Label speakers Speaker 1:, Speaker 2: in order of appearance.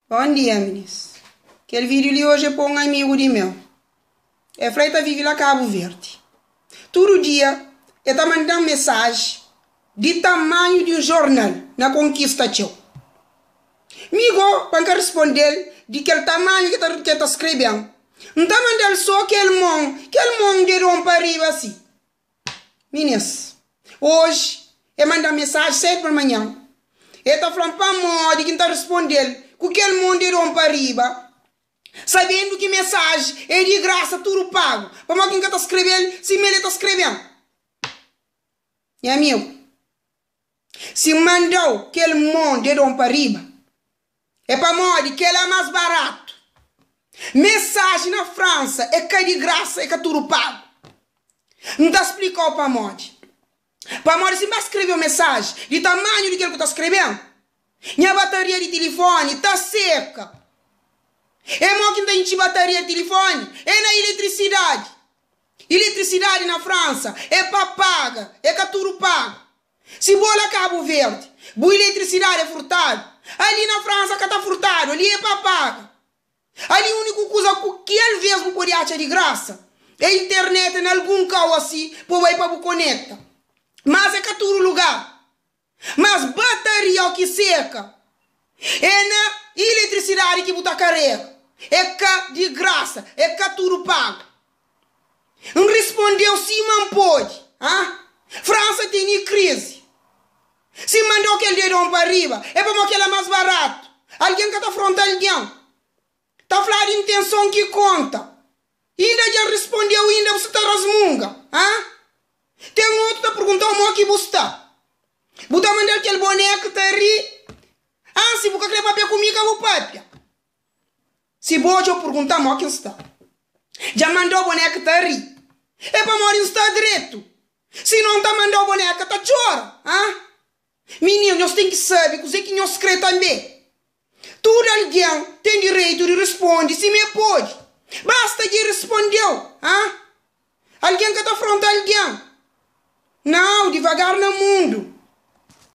Speaker 1: Bon dia minis. Kel video li oji é pa un amigu di meu. E fla e ta vivi la Kabu Verdi. Tudu dia e ta manda-m mesaji di tamanhu di un jornal na konkista txeu. Mi go, pa N ka risponde-l di kel tamanhu ki ta ki e ta skrebe-m, N ta manda-l so kel mon, kel mon dedon pa riba si. Minis, oji e manda-m mesaji sedu palmanhan. E ta fla-m pamodi ki N ta risponde-l ku kel mon dedon pa riba, sabendu ki mesaji e di grasa tudu pagu. Pamodi ki N ka ta skrebe-l sima el e ta skrebe-m? Nha amigu, si N manda-u kel mon dedon pa riba, É pamodi kela mas baratu. Mesaji na Fransa é ka di grasa é ka tudu pagu. N ta splikau pamodi. Pamodi si N ba skrebe un mesaji di tamanhu di kel ku ta skreben, nha bataria di tilifoni ta seka. É mo ki N ta intxi bataria di tilifoni? É na iletrisidadi. Iletrisidadi na Fransa é pa paga, é ka tudu pagu. Si bo la Kabu Verdi, bu iletrisidadi é furtadu. Ali na Fransa ka ta furtadu, ali é pa paga. Ali uniku kuza ku ki alvês bu pode atxa di grasa é internet na algun kau asi pa bu bai pa bu konekta. Mas é ka tudu lugar. Mas bataria o ki seka é na iletrisidadi ki bu ta karega. É ka di grasa, é ka tudu pagu. N rispondeu sima N pode. Ha? Fransa tene krizi. Si N mandau kel dedon pa riba, é pamodi kel-la más baratu. Algen ka ta fronta algen. Ta fladu intenson ki konta. Inda dja N rispondeu, inda bu sta ta rasmunga. Ha? Ten otu ta perguntau mo ki bu sta. Bu ta mandal kel boneku ta ri. Ah, si bu ka kre papia ku mi, ka bu papia. Si bo odja-u purgunta-m mo ki N sta. Dja N manda-u boneka ta ri. É pamodi N sta dretu. Si no N ta manda-u boneka ta txora. Ha? Mininu, nhos ten ki sabe kuzê ki nhos kre tanbê. Tudu algen ten direitu di risponde sima e pode. Basta dja e risponde-u. Ha? Algen ka ta fronta algen. Nau, divagar na mundu.